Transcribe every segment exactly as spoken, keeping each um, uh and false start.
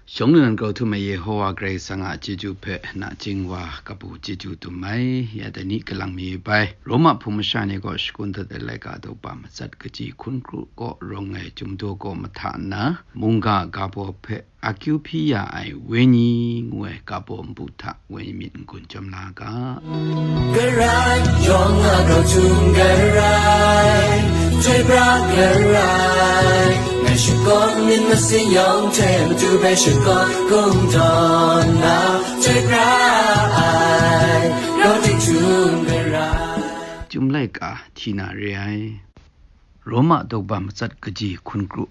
Shawng nnan grau htum ai Yehowa Karai Kasang a chyeju hpe nachying wa kabu chyeju dum ai. Ya dai ni kalang mi bai, Roma hpung masha ni gaw shakun dat ai laika daw ba matsat kaji hkun kru kaw rawng ai Chyum Daw gaw mahta nna, mungga ga baw hpe akyu hpyi ya ai wenyi ngu ai ga baw npu hta wenyi myit n-gun chyawm la ga. Karai yawng a grau htum karai, chyoi pra karai, ngai shakawn myit masin yawng hte matu bai shakawn kungdawn na, chyoi pra ai, grau htum karai. Chyum laika hti na re ai. Roma daw ba matsat kaji hkun kru.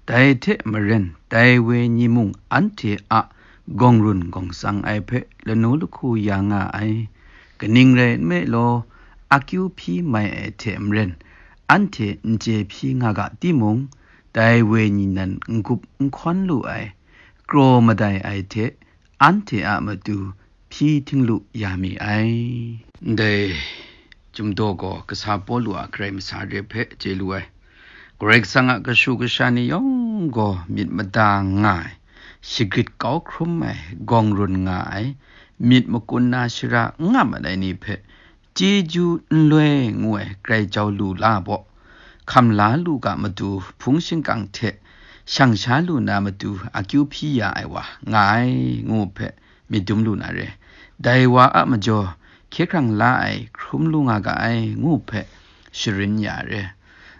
Dai hte maren, dai wenyi mung anhte a gawng run gawng tsang ai hpe lanu lahku ya nga ai. Kaning rai nme law, akyu hpyi mai ai hte maren, anhte n chye hpyi nga ga timung, dai wenyi nan n-gup n hkawn lu ai, kraw madai ai hte anhte a matu hpyi htinglu ya mi ai. Ndai Chyum Daw gaw kasa Pawlu a karai masa re hpe chye lu ai. Karai Kasang a kashu kasha ni yawng gaw myit mada nga ai, shagrit kau hkrum ai, gawng run nga ai, myit makun na shara n nga mat ai ni hpe, chyeju n loi ngu ai grai jau lu la baw, hkam la lu ga matu hpung shingkang hte shang sha lu na matu akyu hpyi ya ai wa nga ai ngu hpe myit dum lu na re. Dai wa a majaw hkye hkrang la ai hkrum lu nga ga ai ngu hpe sharin ya re.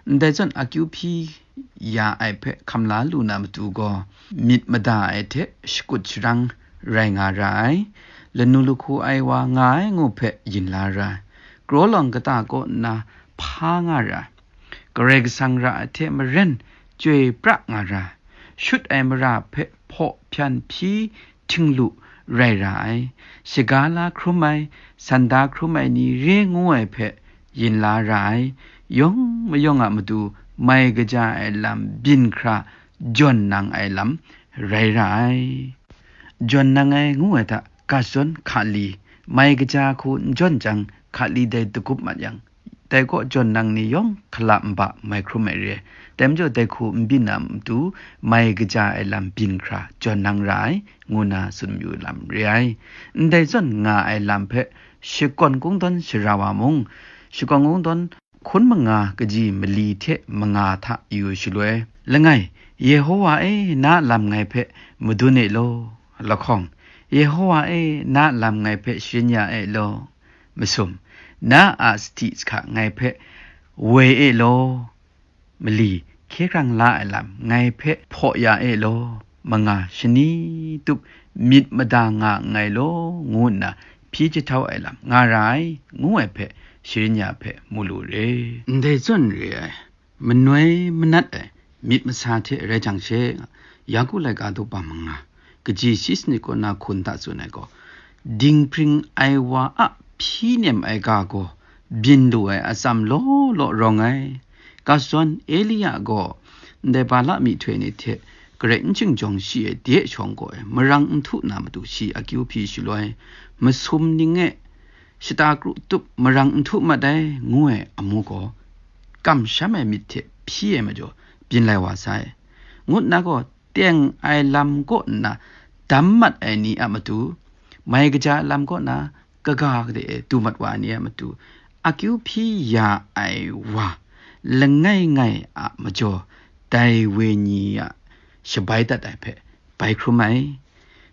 Ndai zawn akyu hpyi ya ai hpe hkam la lu na matu gaw, myit mada ai hte shakut sharang rai nga ra ai, lanu lahku ai wa nga ai ngu hpe yin la ra ai, kraw lawng kata kaw nna hpa nga ra ai, Karai Kasang ra ai hte maren chyoi pra nga ra ai, shut ai mara hpe hpaw hpyan hpyi htinglu rai ra ai, shaga la hkrum ai, sanda hkrum ai ni re ngu ai hpe yin la ra ai, yawng mayawng a matu mai kaja ai lam byin hkra jawn nang ai lam rai ra ai. Jawn nang ai ngu ai hta, ga zawn hka li, mai kaja hku n jawn jang, hka li dai dagup mat yang, dai kaw jawn nang ni yawng hkala nba mai hkrum ai re ai. Dai majaw dai hku n byin na matu, mai kaja ai lam byin hkra jawn nang ra ai, ngu na tsun mayu lam re ai. Ndai zawn nga ai lam hpe shakawn kungdawn shara wa mung, shakawn kungdawn hkun manga kaji mali hte manga hta yu shaloi, langai, Yehowa e, na a lam ngai hpe madun e law, lahkawng, Yehowa e, na a lam ngai hpe sharin ya e law, masum, na a sahti sahka ngai hpe woi e law, mali, hkye hkrang la ai lam ngai hpe hpaw ya e law, manga shani tup myit mada nga nngai law, ngu nna hpyi jahtau ai lam nga ra ai, ngu ai hpe sharin ya hpe mu lu re. Ndai zawn re ai, manoi manat ai, myit masa hte rai jang she, Yaku laika daw ba manga, kaji shi sanit kaw na hkun hta tsun ai gaw, dinghpring ai wa a hpyi nem ai ga gaw byin lu ai atsam law law rawng ai. Ga zawn Elia gaw ndai Bala myihtoi ni hte garai n jingjawng shi ai de shawng gaw ai, marang n htu na matu shi akyu hpyi shaloi, masum ning e shata kru tup marang n htu mat ai, ngu ai amu gaw, kamsham ai myit hte hpyi ai majaw, byin lai wa sai, ngu nna gaw, teng ai lam kaw nna dam mat ai ni a matu, mai kaja ai lam kaw na kaga kade e du mat wa ai ni a matu, akyu hpyi ya ai wa langai ngai a majaw, dai wenyi a shabai dat ai hpe bai hkrum ai.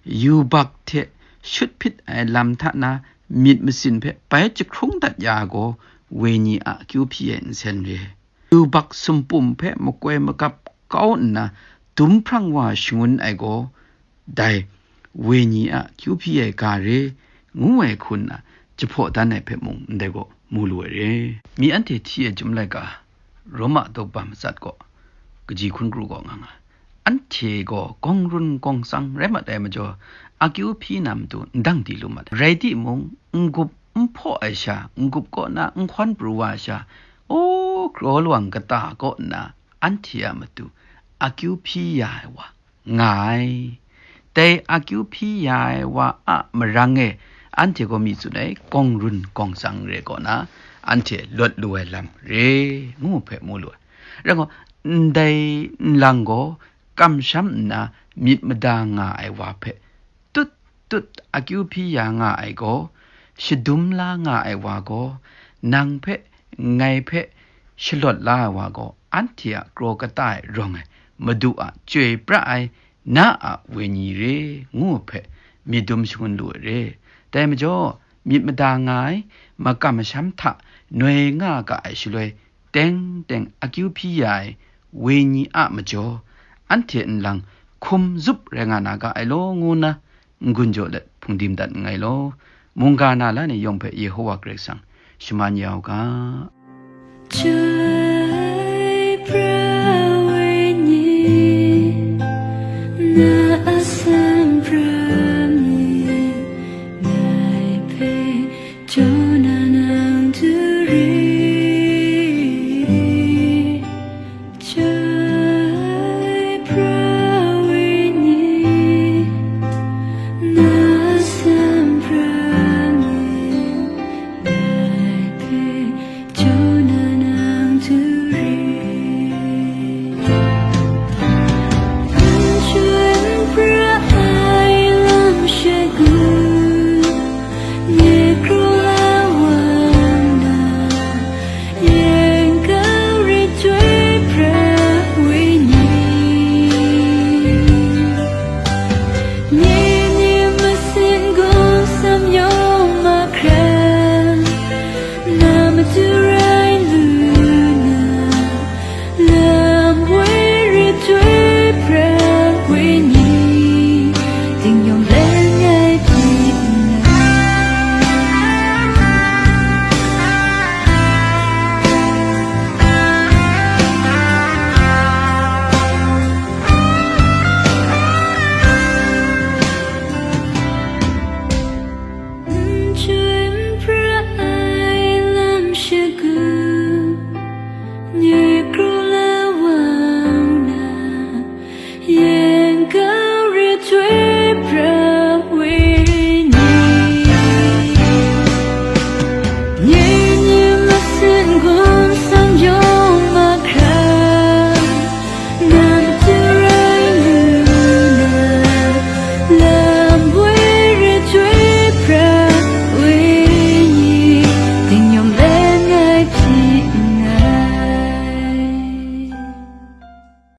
Yubak hte shut hpyit ai lam hta na myit masin hpe bai jahkrung dat ya gaw, wenyi a akyu hpyi ai nsen re. Yubak sumpum hpe makoi magap kau nna dum hprang wa shangun ai gaw, dai wenyi a akyu hpyi ai ga re, ngu ai hku nna jahpaw dan ai hpe mung ndai gaw mu lu ai re. Mi anhte hti ai Chyum laika, Roma daw ba matsat gaw, kaji hkun kru gaw nga nga. Anhte gaw gawng run gawng tsang rai mat ai majaw, akyu hpyi na matu n dang di lu mat ai. Rai timung, n-gup n hpaw ai sha, n-gup kaw na n hkawn pru wa ai sha, o, kraw lawang kata kaw nna anhte a matu akyu hpyi ya ai wa nga ai. Dai akyu hpyi ya ai wa a marang e, anhte gaw mi tsun ai, gawng run gawng tsang re kaw na, anhte lawt lu ai lam re, ngu hpe mu lu ai. Rai gaw, ndai nlang gaw, kamsham nna myit mada nga ai wa hpe tut tut akyu hpyi ya nga ai gaw, shadum la nga ai wa gaw, nang hpe, ngai hpe shalawt la ai wa gaw, anhte a kraw kata e rawng ai Madu a chyoi pra ai na a wenyi re, ngu hpe myit dum shangun lu ai re. Dai majaw, myit mada nga ai, makam masham hta noi nga ga ai shaloi, teng teng akyu hpyi ya ai wenyi a majaw, anhte nlang hkum zup rai nga na ga ai law, ngu nna n-gun jaw let hpungdim dat nngai law. Mungga na la ni yawng hpe Yehowa Karai Kasang shaman ya u ga.